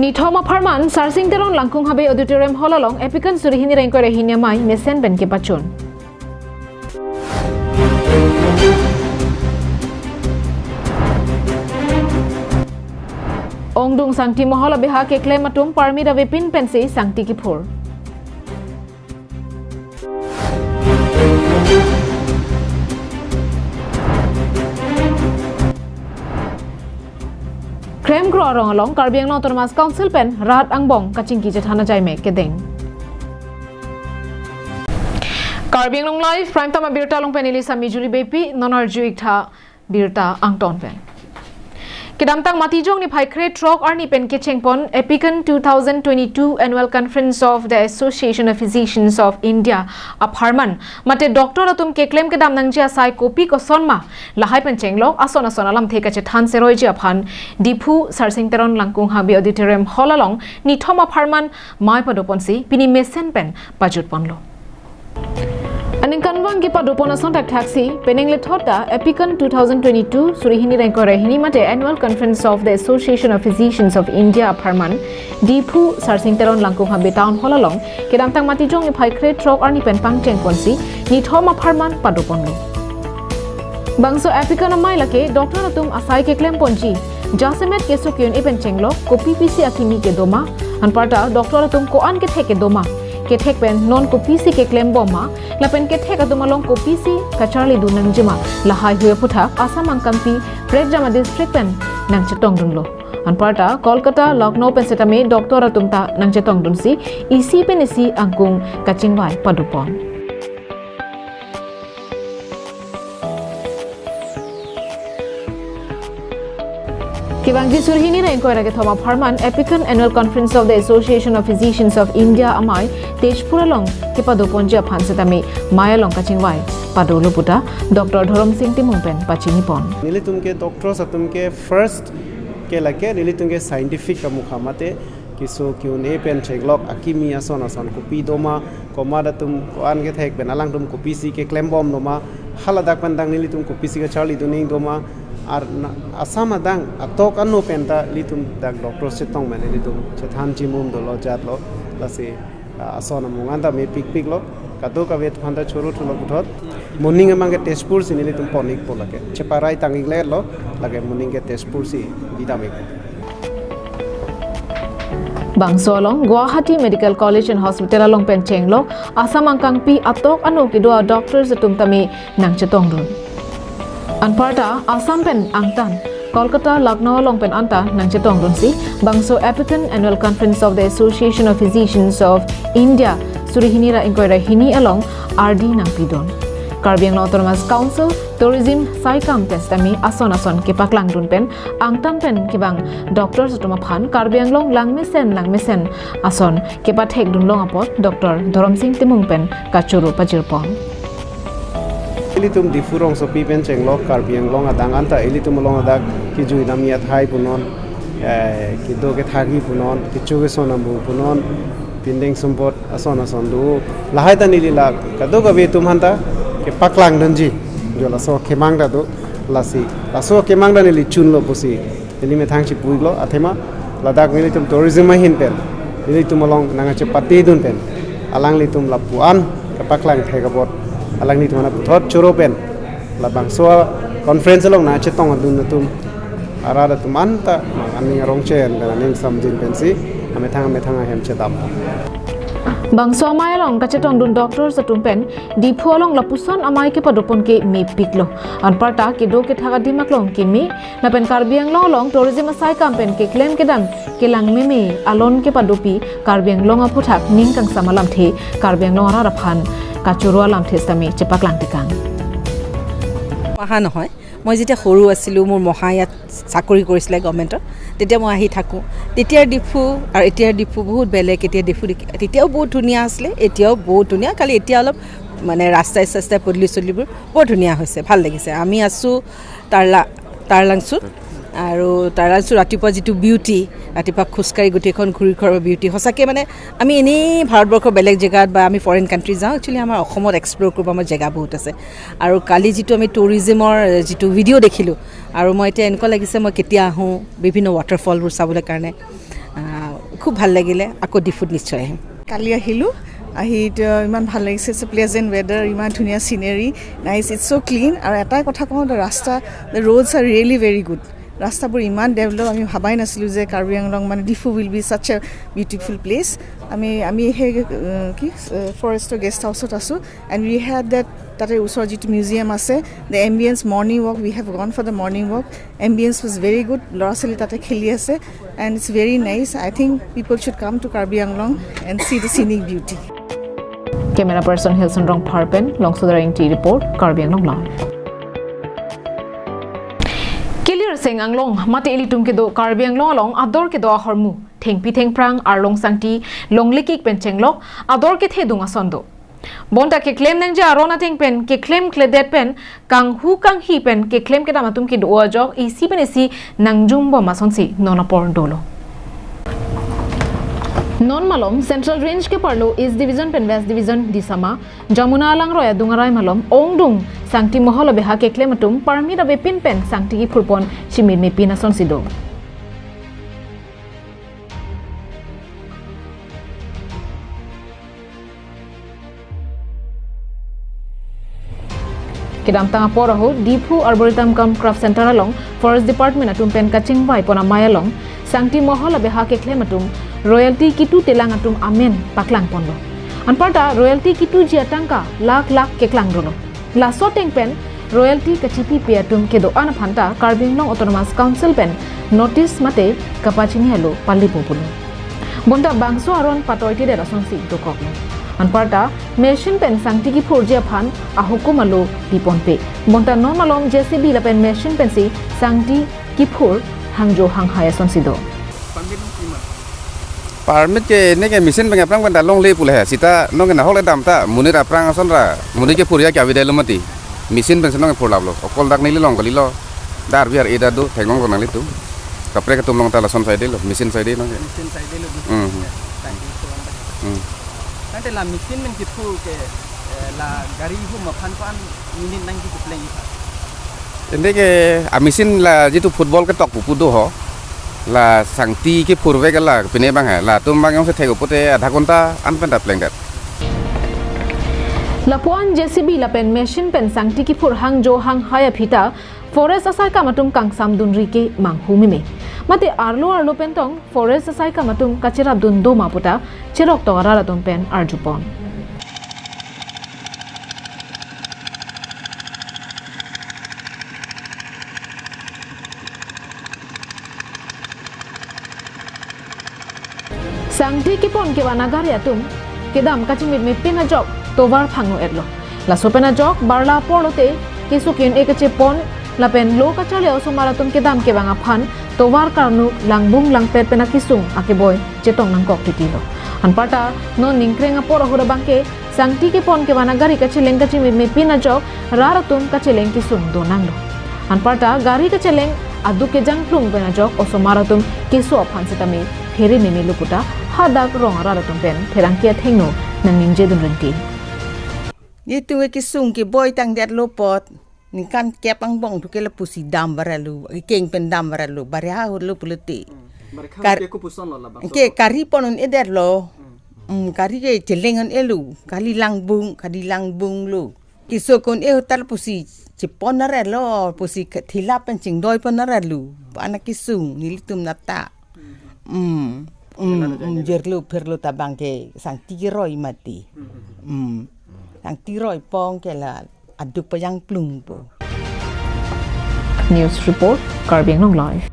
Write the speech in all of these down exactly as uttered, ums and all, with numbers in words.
Nithom apharman Sarsing Teron Langkung Habe Auditorium Hall along Epikon suri hini ra ingkoi ra hini amei mesen pen kepachun. Ongdung Sangti Mohol abeha keklem atum permit avepin pensi sangti kiphur. Krem Kro arong along Karbi Anglong Autonomous Council pen rat angbong kachingki chethan ajaime kedeng. Karbi Anglong Live Prime Time abirta along pen neli Sami Juli Beypi, non arju-ik tha birta angton pen. Kedamtang Matijong niphai krethrok arni pen kechengpon Epikon two thousand twenty-two Annual Conference of the Association of Physicians of India apharman mate doctor atum keklem kedam nangji asai kopi kosonma lahai pen chenglok ason ason alamthe kachethan seroiji aphan Diphu Sarsing Teron Langkung Habe Auditorium Hall along nithom apharman mei padoponsi pini mesen pen pajutponlo. Aningkanvang kepadopon ason thakthaksi penang lethot ta Epikon two thousand twenty-two suri hini ra ingkoi ra hini mate Annual Conference of the Association of Physicians of India apharman Diphu Sarsing Teron Langkung Habe Town Hall along kedamtang Matijong niphai krethrok arni pen pangchengponsi nithom apharman padoponlo. Bangso Epikon amei lake doctor atum asai keklemponji jasemet keso ke-un-e pen chenglok kopi pisi akimi kedoma, anparta doctor atum ko-an kethek kedoma, kethek pen non kopisi keklembom ma, lapen kethek atum along kopisi kacharlidun nangjima, lahai hui aphuthak Assam angkangpi prekjama district pen nangchetongdunlo. Anparta Kolkata, Lucknow pen setame doctor atum ta nangchetongdunsi isi pen isi angkung kachingvai padopon. Kevangji suri hini ra ingkoi ra kethom apharman Epikon Annual Conference of the Association of Physicians of India amei Tezpur along kepadoponji aphan setame mei along kachingvai padolo puta Doctor Dhorom Sing Timung pen pachinipon. Nelitum ke doctors atum ke first ke lake nelitum ke scientific kamukha mate keso ke-un-e pen chenglok akimi ason ason kopi doma, komat atum ko-an kethek pen alangtum kopisi keklembom doma, haladak pen dang nelitum kopisi kacharlidun ning doma, ar na, Assam adang atok ano pen ta nelitum dak doctor chetong pen nelitum chethan chimum dolo jatlo, lasi, ah, ason amung anta mepikpiklo, kadokave atum anta choro thulo puthot, moning amang ke Tezpur si nelitum pon-ikpo lake, cheparai tang-iklo, lake moning ke Tezpur si bidam-ik. Bangso along Guwahati Medical College and Hospital along pen chenglok Assam angkangpi atok ano kedo a-doctors atum tame nangchetongdun. Anparta Assam pen angtan Kolkata, Lucknow along pen anta nangchetongdunsi bangso Epikon Annual Conference of the Association of Physicians of India suri hini ra ingkoi ra hini along ardi nangpidun. Karbi Anglong Autonomous Council Tourism Saikam pen setame ason ason kepaklangdun pen angtan pen kevang doctors atum aphan Karbi Anglong langmesen langmesen ason kepathekdun long apot Doctor Dhorom Sing Timung pen kachoro pajirpon. Ilitum Diphu rongsopi pen chenglok Karbi Anglong adang anta ilitum along adak kejui lamia thai punon, eh, kedo kethagi punon, kecho keson ambu punon, pindeng sumpot ason ason do. Lahai ta neli la kadokave atum anta kepaklangdunji. Jo laso kemang ta do, lasi laso kemang ta neli chunlo pusi neli methang chipu-iklo, athema ladak nelitum tourism ahin pen nelitum along nangkachepatedun pen alanglitum lapu-an kepaklang thek apot alanglitum aphan puthot choro pen labangso conference along nangchetongdun atum arat atum anta mang aning arong chen pen aning samjin pensi amethang amethang ahem chedam. Bangso amei along kachetongdun doctors atum pen Diphu along lapuson amei kepadopon ke mepiklo. Anparta kedo kethak adimak along keme, lapen Karbi Anglong along tourism asaikam pen keklem kedam kelang meme alon kepadopi Karbi Anglong aphuthak ning kangsam alamthe Karbi Anglong arat aphan kachoro alamthe setame chepaklang tekang. অহা নহয়। মই যেতিয়া সৰু আছিলোঁ, মোৰ মহা ইয়াত চাকৰি কৰিছিলে গভৰ্ণমেণ্টত, তেতিয়া মই আহি থাকোঁ। তেতিয়াৰ ডিফু আৰু এতিয়াৰ ডিফু বহুত বেলেগ। এতিয়া ডিফু দেখি, তেতিয়াও বহুত ধুনীয়া আছিলে, এতিয়াও বহুত ধুনীয়া, খালি এতিয়া অলপ মানে ৰাস্তাই চাস্তাই পদূলি চদূলিবোৰ বৰ ধুনীয়া হৈছে, ভাল লাগিছে। আমি আছোঁ তাৰ্লা, তাৰ্লাংচুত, আৰু তাৰ্লাংচুত ৰাতিপুৱা যিটো বিউটি, ৰাতিপুৱা খোজকাঢ়ি গোটেইখন ঘূৰি ঘৰৰ বিউটি, সঁচাকৈ মানে আমি এনেই ভাৰতবৰ্ষৰ বেলেগ জেগাত বা আমি ফৰেইন কাণ্ট্ৰি যাওঁ, একচুৱেলি আমাৰ অসমত এক্সপ্ল'ৰ কৰিব আমাৰ জেগা বহুত আছে। আৰু কালি যিটো আমি টুৰিজিমৰ যিটো ভিডিঅ' দেখিলোঁ, আৰু মই এতিয়া এনেকুৱা লাগিছে মই কেতিয়া আহোঁ বিভিন্ন ৱাটাৰফলবোৰ চাবলৈ কাৰণে। আহ, খুব ভাল লাগিলে, আকৌ ডিফুত নিশ্চয় আহিম। কালি আহিলোঁ, আহি এতিয়া ইমান ভাল লাগিছে। It's a pleasant weather, ইমান ধুনীয়া চিনেৰী, নাইচ, ইটছ চ' ক্লিন। আৰু এটাই কথা কওঁ, the ৰাস্তা, the roads are really very good। ৰাস্তাবোৰ ইমান ডেভেলপ, আমি ভাবাই নাছিলোঁ যে কাৰ্বি আংলং মানে Diphu will be such a beautiful place। আমি আমি সেই আহ, কি ফৰেষ্টৰ গেষ্ট হাউচত আছোঁ। And we had that, তাতে ওচৰত যিটো মিউজিয়াম আছে, the ambience, morning walk, we have gone for the morning walk। Ambience was very good। ল'ৰা ছোৱালী তাতে খেলি আছে। And it's very nice। I think people should come to Karbi Anglong and see the scenic beauty। Camera person Hilson Rongphar pen Longsodar Ingti report, Karbi Anglong Live. Kelir seng anglong mate ilitum kedo Karbi Anglong along ador kedo ahormu, thengpi thengphrang, arlong sangti, longle kik pen chenglok, ador kethedung ason do. Bonta keklem nangji aron ateng pen keklem kledet pen kanghu kanghi pen keklem kedam atum kedo ajok isi pen isi nangjum bom asonsi non apor dolo. Non malom Central Range keparlo East Division pen West Division, Disama, Jamuna alangroi adung arai malom ongdung sangti mohol abeha keklem atum permit avepin pen sangti kiphur pon chimit mepin asonsi do. Kedamtang apor ahut Diphu Arboretum cum Craft Center along Forest Department atum pen kachingvai pon amei along sangti mohol abeha keklem atum royalty kitutelang atum amen paklang ponlo. Anparta royalty kituji atangka lakh lakh keklang dolo. Laso ateng pen royalty kachipipe atum kedo-an aphanta Karbi Anglong Autonomous Council pen notice mate kapachini alo palipo pulo. Bonta bangso aron patoitedet asonsi dokoklo. Anparta machine pen sangti kiphurji aphan ahukum alo piponpe. Bonta non malom J C B lapen machine pensi sangti kiphur hangjo hanghai asonsi do. Permit ke neke machine pen aphrang pen ta longle pule he. Sita nonke nahok le dam ta monit aphrang ason ra monit kephurji ke avedetlo mati. Machine pensi nonke phurlaplo. Okol dak neli long kalilo. Dar biar eda do theklong ko nanglitum. Kaprek atum long ta lason saidelo, machine saide nonke. Machine saidelo. Hmm. Thank you so much. Hmm. Tangte la machine pen kiphur ke, eh, la gari hum aphan ko-an minute nangji kepleng ji? Ende ke a machine la jitu football ketok pupu do ho. La sangti kiphurvek la pine bang he. Latum bang jongsi thek-o pute adha ghonta an pen ta plengdet. Lapuan J C B lapen machine pen sangti kiphur hangjo hanghai aphi ta forest asaikam atum kangsamdunri ke manghu meme. Mate arlo arlo pen tong forest asaikam atum kacherapdun do ma puta cheroktok arat atum pen arjupon. Sangti kepon kevan agari atum kedam kachimit mepin ajok tovar phangno-etlo. Laso pen ajok barla apor lote keso ke-un-e kachepon lapen lo kacharli osomar atum kedam kevang aphan tovar karnuk langbung langpet pen akesung akeboi chetong nangkok titilo. Anparta non ningkreng apor ahut abangke sangti kepon kevan agari kacheleng kachimit mepin ajok rat atum kacheleng kesung donanglo. Anparta gari kacheleng aduk kejangplung pen ajok osomar atum keso aphan sitame phere memelo puta hadak rong arat atum pen pherangke athengno nangningjedun rinti. Netum kesung keboi tangdetlo apot ningkan kep angbong thu ke lapusi dam varalo, keng pen dam varalo, bari ahut lo pulote. Hmm. Bari kar- ke kupuson lo labang ke so. Kari pon un-edetlo. Hmm. Hmm, kari kacheleng un-elo, kali langbung, kali langbung lo. Keso ke-un-e ahut ta lapusi chepon arelo, pusi ke thila pen chingdoi pon arelo. Anak kesung, nelitum nata. Hmm. Hmm, hmm, jirlo phirlo ta abangke sangti keroi mati. Hmm. Sangti roi pon ke la aduk pajangplung po. News report, Karbi Anglong Live.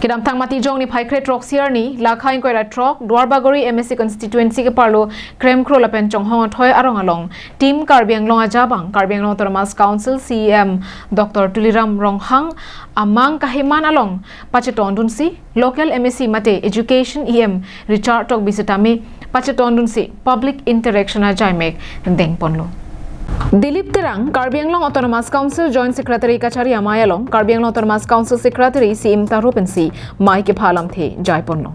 Kedamtang Matijong niphai kre-throksi arni, lakha ingkoi ra throk, Duarbagori M A C constituency keparlo Kremkro lapen Chonghong athoi arong along Team Karbi Anglong ajabang, Karbi Anglong Autonomous Council C E M Doctor Tuliram Ronghang amang kaheman along pachetondunsi, local M A C mate Education E M Richard Tokbi sitame pachetondunsi public interaction ajaimek dengponlo. Dilip Terang, Karbi Anglong Autonomous Council Joint Secretary kachari amei along, Karbi Anglong Autonomous Council Secretary C M Taro pensi mei kepha alamthe jaiponlo.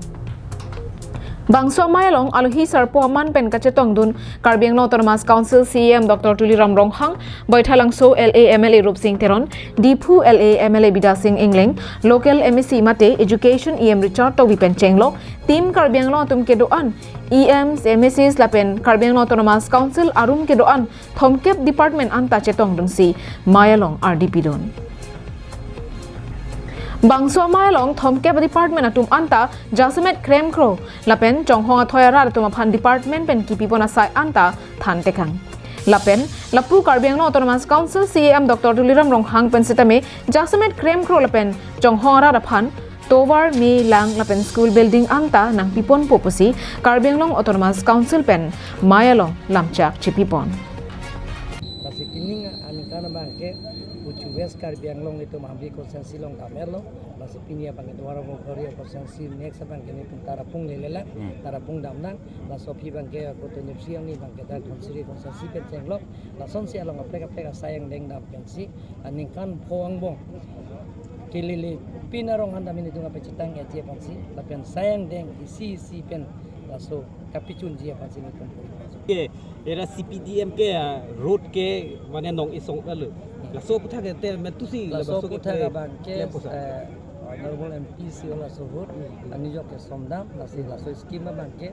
Bangso amei along alohi sarpo aman pen kachetongdun Karbi Anglong Autonomous Council C E M Doctor Tuliram Ronghang, Baithalangso L A M L A Rupsing Teron, Diphu L A M L A Bidya Sing Engleng, local M A C mate Education E M Richard Tokbi pen chenglok, Team Karbi Anglong atum kedo-an, E Ms, M A Cs lapen Karbi Anglong Autonomous Council arum kedo-an thomkep department anta chetongdunsi amei along ardi pidun. Bangso amei along thomkep department atum anta jasemet kremkro lapen chonghong athoi arat atum aphan department pen kipipon asai anta thantekang. Lapen lapu Karbi Anglong Autonomous Council C E M Doctor Tuliram Ronghang pen sitame jasemet kremkro lapen chonghong arat aphan tovar, me, lang lapen school building anta nangpiponpo pusi Karbi Anglong Autonomous Council pen amei along lamchak chipipon. Lasi pining aningkan abangke puchu West Karbi Anglong itum Hamri constituency along damlo. Lasi pini abangke Duarbagori constituency, next abangke nelitum Tarapung lelelang, Hmm. Tarapung damnang. Laso aphi abangke ako Tonipsi angni abangke dak Dhansiri constituency pen chenglok. Lasonsi along kaprek kaprek asai angdeng dam pensi aningkan pho angbong kelele pin arong han dam nelitum kapachetang-etji aphansi lapen asai angdeng isi isi pen laso kapichunji aphansi nelitum puri. Ke era C P D M ke, ah, road ke mane nong isong lalu. Laso aputhak ke te metusi Laso laso ke aputhak ke abangke, lepo sa. Eh, Honorable M P si laso ahut, Hmm. anijok ke somdam, lasi laso scheme abangke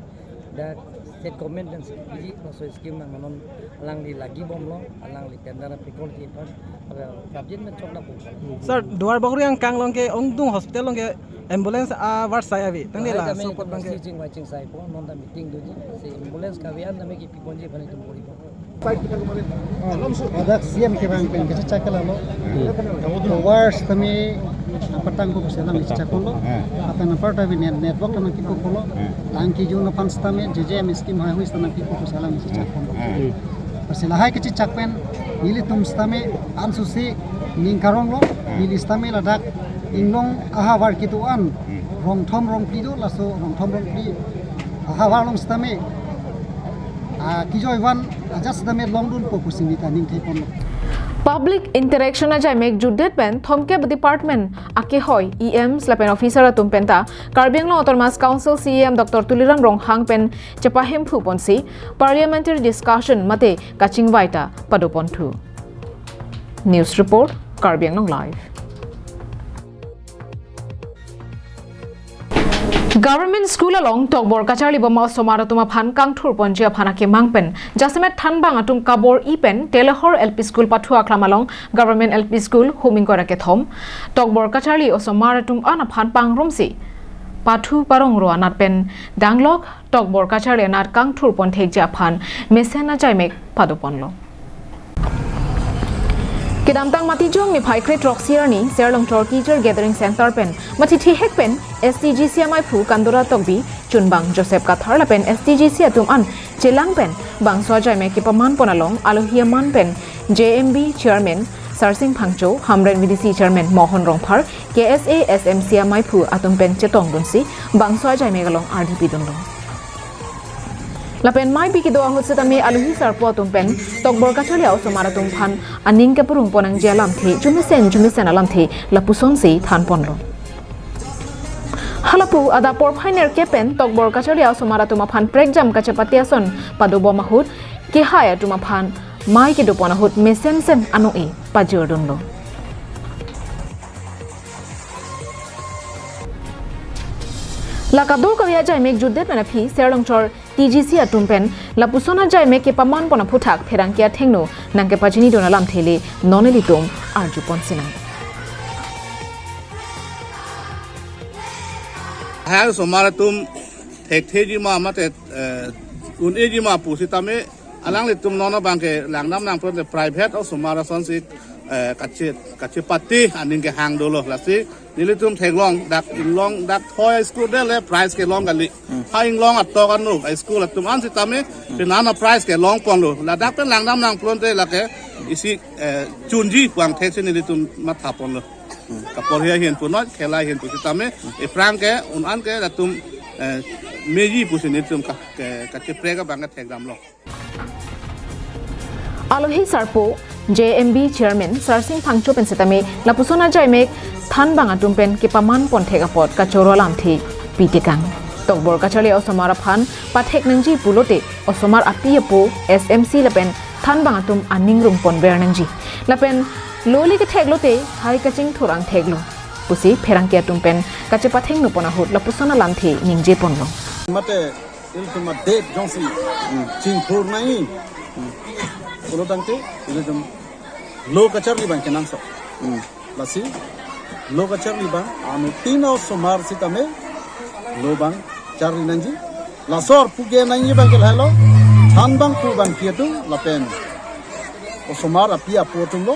dak state government pen si piji, laso scheme abang non alangli lagi bomlo, alangli tender apikol ji pas, ada subject men chokna pun. Sir, Duarbagori angkang along ke ongdung hospital along ke ambulance avarsai ave. Tangte Lahai laso tame apot abangke si chingvai chingsaipo, non ta meeting doji, si ambulance kave-an tame kipiponji aphan itum puripo. Ladak C M kevang pen kachechak ke lalo. Tovar tame apatangpo pusi alangli chechakponlo. Lapen apar tame net, network tame kipu pulo. Tangki jun aphan sitame J J M scheme haihui sitame kipu pusi alangli chechakponlo. Pusi lahai kachechak pen nelitum sitame ansose ning karonglo. Neli sitame ladak inglong ahavar kedo-an rong thom rong phli do, laso rong thom rong phli ahavar along sitame, ah, kejoivan ajat sitame longdunpo pusi neta ning thekponlo. Public interaction ajaimek jutdet pen thomkep department akehoi, E Ms lapen officer atum penta Karbi Anglong Autonomous Council C E M Doctor Tuliram Ronghang pen chepahemphu ponsi parliamentary discussion mate kachingvai ta padoponthu. News report, Karbi Anglong Live. Government school along tokbor kacharli bom osomar atum aphan kangthur ponji aphan akemang pen jasemet thanbang atum kabor-i pen Telehor L P school pathu aklam along Government L P school huming kora kethom tokbor kacharli osomar atum an aphan pangrumsi pathu parongro anat pen danglok tokbor kacharli anat kangthur ponthekji aphan mesen ajaimek padoponlo. Kedamtang Matijong niphai kre throksi arni Serlongchor Teacher Gathering Center pen mathi thihek pen S T G C amaiphu Kandura Tokbi, chunbang Joseph Kathar lapen S T G C atum an chelang pen bangso ajaimek kepamanpon along alohi aman pen J M B Chairman Sarsing Phangcho, Hamren V D C Chairman Mohon Rongphar, K S A S M C amaiphu atum pen chetongdunsi bangso ajaimek along ardi pidunlo. Lapen mei pi kedo ahut setame alohi sarpo atum pen tokbor kacharli osomar atum aphan aning kepurung ponnangji alamthe, jumesen jumesen alamthe lapusonsi thanponlo. Halapu adap porphai nerkep pen tokbor kacharli osomar atum aphan prekjam kachepate ason padobom ahut kehai atum aphan mei kedopon ahut mesensen anong-e pajirdunlo. La kadokave ajaimek jutdet pen aphi Serlongchor T G C atum pen lapuson ajaimek kepamanpon aphuthak pherangke athengno nangkepachinidun alamthe le non ilitum arjupon sinang. Lahai osomar atum thekthejima mate, eh, un-ejima pusitame alanglitum non abangke langdamnang pulote private osomar asonsi, eh, kache, kachepate aning kehang dolo, lasi nelitum theklong dak inglong dak thoi school det le prize kelong kali. Hmm. Ha inglong atok anuk a school atum an sitame, hmm, penang a prize kelongponlo. Ladak pen langdamnang pulote lake isi, eh, chunji puang thek si nelitum mathaponlo. Hmm. Kaporhi ahin pu noi, khela ahin pu sitame, aphrang ke un-an ke latum, eh, meji pusi nelitum ka, ke, kacheprek abangke thekdamlo. Alohi sarpo J M B Chairman Sarsing Phangcho pen setame lapuson ajaimek thanbang atum pen kepamanpon thek apot kachoro alamthe pitekang. Tokbor kacharli osomar aphan pathek nangji pulote osomar api apo, S M C lapen thanbang atum aning rung ponver nangji. Lapen lo le kethek lote hai kachingthur angthek lo pusi pherangke atum pen kachepathengno pon ahut lapuson alamthe ningje ponlo. Mate ilitum adet jongsi chingthur nangji pulo tangte ilitum lo kacharli abang kenangsot. Lasi lo kacharli abang anuttin osomar sitame lo abang charli nangji. Laso arpu ke nangji abang ke lahelo, thanbang pu abang ke atum lapen osomar api apo atum lo,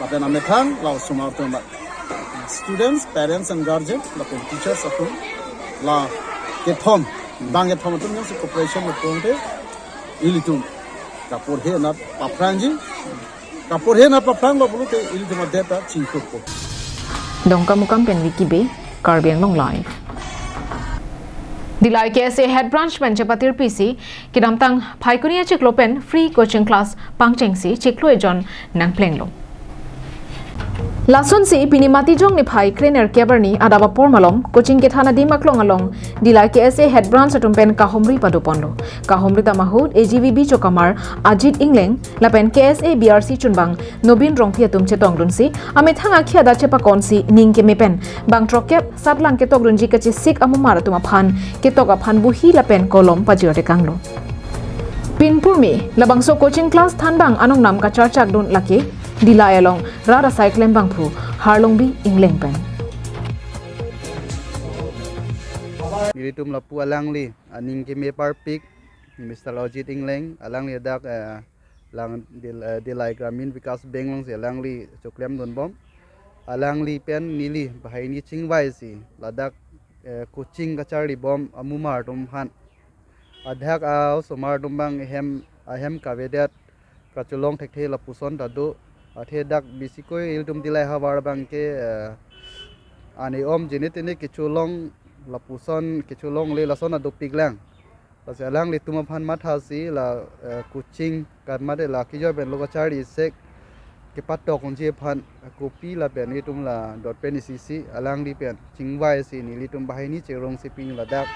lapen amethang la osomar atum abang. Students, parents and guardian lapen teachers atum la kethom, bang kethom atum jongsi cooperation lo pulote ilitum kaporhe anat paphrangji. Kaporhe anat paphranglo pulote ilitum adet ta chingthurpo. Dongkamukam pen Vicky Bey, Karbi Anglong Live. Dillai K S A Head Branch pen chepatirpisi kedamtang Phaikuni achiklo pen free coaching class pangchengsi chiklo ejon nangplenglo. Lasonsi pini Matijong niphai krenerkep arni adap apor malom coaching kethan adim aklong along Dillai K S A Head Branch atum pen kahumri padoponlo. Kahumri dam ahut A G V B chokamar Ajit Engleng lapen K S A B R C chunbang Nobin Rongpi atum chetongdunsi amethang akhei adak chepakonsi ning keme pen bang throkkep satlang ketokdunji kachesik amumar atum aphan ketok aphan buhi lapen kolom pajirtekanglo. Pinpurme labangso coaching class thanbang anong nam kacharchakdun lake Dillai along rat asai klembangphu Harlongbi Engleng pen. Nelitum lapu alangli aning keme parpik Mister Ajit Engleng, alangli dak eh, lang Dil- eh, Dillai Gramin Vikas Bank alongsi alangli choklemdunbom. Alangli pen neli banghini chingvaisi ladak eh, coaching kacharlibom amumar atum aphan. Adak a osomar atum abang ahem ahem kavedet kachelong thekthe lapuson ta do. Athe dak bisikoi ilitum Dillai havar abang ke eh, ane om jene tene kechelong lapuson kechelongle lason ta dopiklang. Lasi alanglitum aphan mathasi la eh, coaching kan mate la kijoi pen lo kacharli sek kepatok unji aphan kopi lapen itum la dot pen isisi alangli pen chingvaisi nelitum banghini cherongsi pini ladak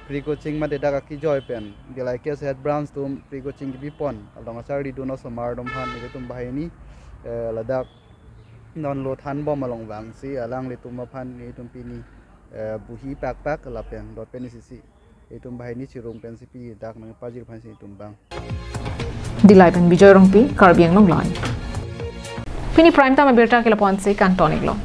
free coaching mate dak akijoi pen Dillai K S A Head Branch atum free coaching kepipon along kacharlidun osomar atum aphan nelitum banghini eh, ladak non lo thanbom along vangsi alanglitum aphan nelitum pini eh, buhi pakpak lapen dot pen isisi itum banghini cherong pensi pi dak nangpajir aphansi itum abang. Dillai pen Bijoy Rongpi, Karbi Anglong Live. Pini prime time abirta ke lapu-ansi kangton-iklo.